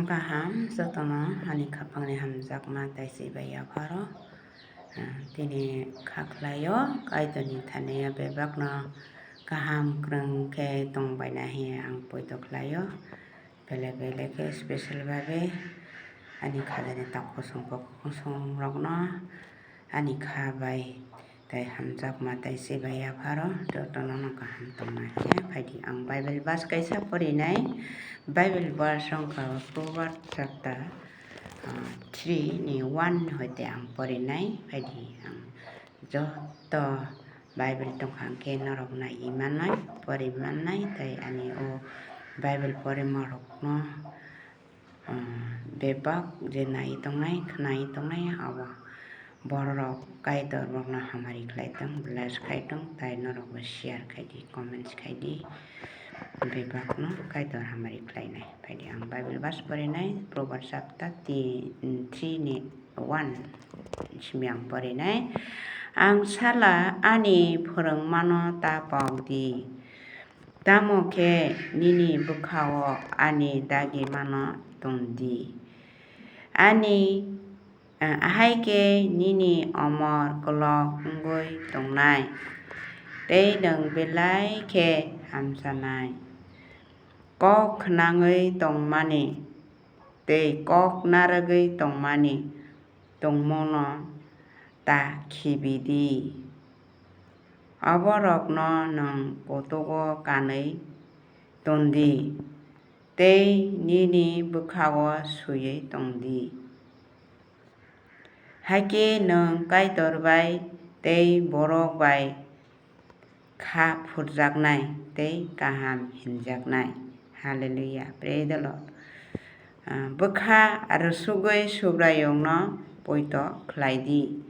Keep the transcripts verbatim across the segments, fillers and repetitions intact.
Kaham jotono ani khapangni hamjakma tei chibai yapharo. Ah, tini kha khlaio, Kaitorni thani bebakno kaham kwrwng khe tongbaina hiya ang poito khlaio. Belai belai khe special babe ani khajani takhuk songkhok song rokno ani kha bai tei hamjakma tei chibai yapharo jotono no kaham tongna hiya phaidi. Ang Bible verse kaisa porinai, Bible verse wngkha Proverbs chapter, ah, three ni one hoite ang porinai phaidi. Ang joto Bible tongkha hwnkhe norok naiwi mannai, pori mannai, tei ani o Bible porima rokno, ah, bebak je naiwi tongnai, khwnaiwi tongnai, abo bororok Kaitor rokno hamari khlai tong, bless khai tong, tei norokbo share khai di, comments khai di, bebakno Kaitor hamari khlainai. Phaidi ang Bible verse porinai, Proverbs chapter ti-, three ni one simi ang porinai. Ang sala ani phwrwngmano ta pok di, tamo khe nini bwkhao ani dagimano tong di. Ani, eh, ahai khe nini omor kolok wngwi tongnai, tei nwng belai khe hamchanai. Kok khnangwi tongmani tei kok narwgwi tongmani tongmungno ta khibi di. Aborokno nwng kutugo kanwi ton di tei nini bwkhao swiwi tong di. Hakhe nwng Kaitor bai tei borok bai kha phurjaknai tei kaham hinjaknai. Hallelujah. Praise the Lord. Ah, bwkha rwsugwi Subraiyungno poito khlai di.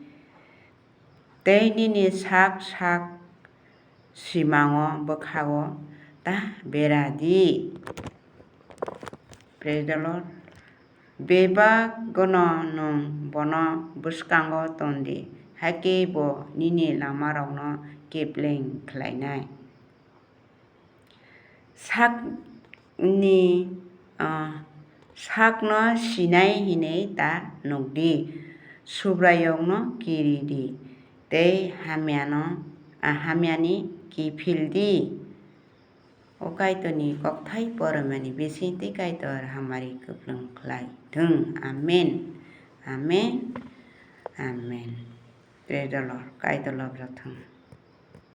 Tei nini sak sak simango bwkhao ta bera di. Praise the Lord. Bebak gono nwng bono bwskango ton di, hakhe bo nini lamarokno kipleng khlainai. Sakni, ah, sakno sinai hinwi ta nuk di, Subraiyungno kiri di, tei hamyano, ah, hamyani kiphil di. O Kaitorni kokthai poromani bisingtwi Kaitor hamari kwplwng khlai thung. Amen. Amen. Amen. Praise the Lord. Kaitor lobjak thung.